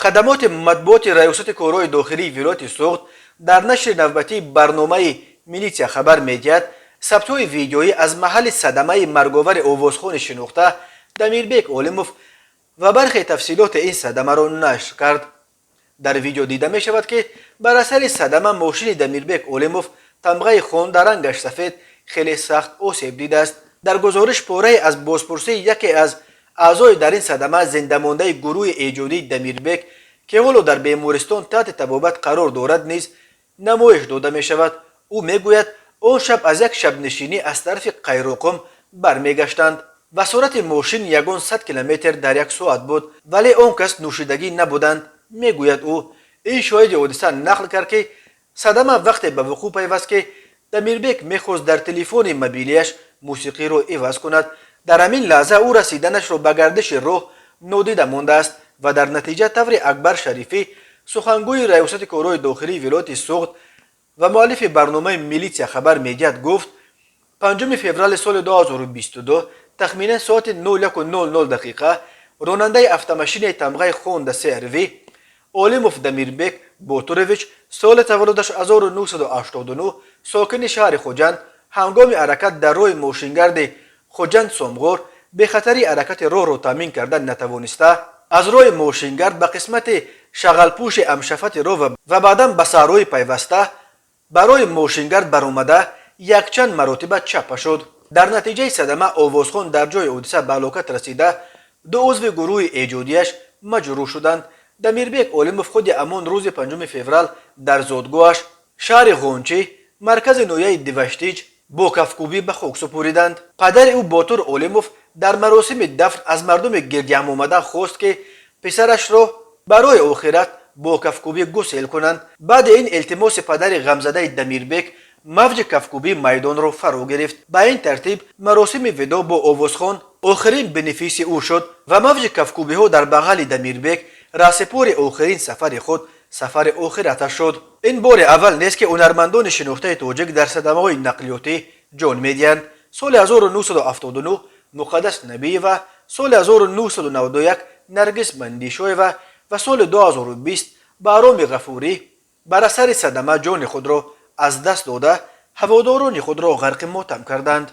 Хадамоти матбуоти Раёсати корҳои дохилии вилояти Суғд дар нашри навбатии барномаи «Милитсия хабар медиҳад» сабтҳои видеоӣ аз маҳалли садамаи марговари овозхони шинохта Дамирбек Олимов ва бархе тафсилоти ин садамаро нашр кард. Дар видео дида мешавад, ки бар асари садама мошини Дамирбек Олимов тамғаи Хонда, рангаш сафед, хеле сахт осеб дидааст. Дар гузориш порае аз бозпурсии яке аз аъзои дар ин садама зиндамондаи гурӯҳи эҷодии Дамирбек, ки ҳоло дар бемористон таҳти табобат қарор дорад, низ намоиш дода мешавад. Ӯ мегӯяд, он шаб аз як шабнишинӣ аз тарафи Қайроқум бармегаштанд ва суръати мошин ягон 100 километр дар як соат буд, вале он кас нӯшидагӣ набуданд, мегӯяд ӯ. Ин шоҳиди ҳодиса нақл кард, ки садама вақте ба вуқӯъ пайваст, ки Дамирбек мехост дар телефони мобилияш мусиқиро иваз кунад. Дар ҳамин лаҳза ӯ расиданашро ба гардиши роҳ нодида мондааст ва дар натиҷа таври Акбар Шарифӣ, сухангӯи Раёсати корҳои дохилии вилояти Суғд ва муаллифи барномаи «Милитсия хабар медиҳад» гуфт: 5 феврали соли 2022 тахминан соати 01:00 дақиқа ронандаи автомашинаи тамғаи Хонда CR-V Олимов Дамирбек Ботурович, соли таваллудаш 1989, сокини шаҳри Хуҷанд, ҳангоми ҳаракат дар роҳи мошингарди Хуҷанд Сомғор бехатарии ҳаракати роҳро таъмин карда натавониста, аз роҳи мошингард ба қисмати шағалпӯши ҳамшафати роҳ ва баъдан ба саҳроӣ пайваста ба роҳи мошингард баромада, якчанд маротиба чаппа шуд. Дар натиҷаи садама овозхон дар ҷои ҳодиса ба ҳалокат расида, ду узви гурӯҳи эҷодияш маҷрӯҳ шуданд. Дамирбек Олимов худи ҳамон рӯзи 5 феврал дар зодгоҳаш, шаҳри Ғончӣ, маркази ноҳияи Деваштич, бо кафкӯбӣ ба хок супуриданд. Падари ӯ Ботур Олимов дар маросими дафн аз мардуми гирдиҳамомада хост, ки писарашро барои охират бо кафкӯбӣ гусел кунанд. Баъди ин илтимоси падари ғамзадаи Дамирбек мавҷи кафкӯбӣ майдонро фаро гирифт. Ба ин тартиб маросими видоъ бо овозхон охирин бенефиси ӯ шуд ва мавҷи кафкӯбиҳо дар бағали Дамирбек раҳсипори охирин сафари худ, сафари охираташ шуд. Ин бори аввал нест, ки ҳунармандони шинохтаи тоҷик дар садамаҳои нақлиётӣ ҷон медиҳанд. Соли 1979 Муқаддас Набиева, соли 1991 Наргиз Мандишоева ва соли 2020 Баҳроми Ғафурӣ бар асари садама ҷони худро аз даст дода, ҳаводорони худро ғарқи мотам карданд.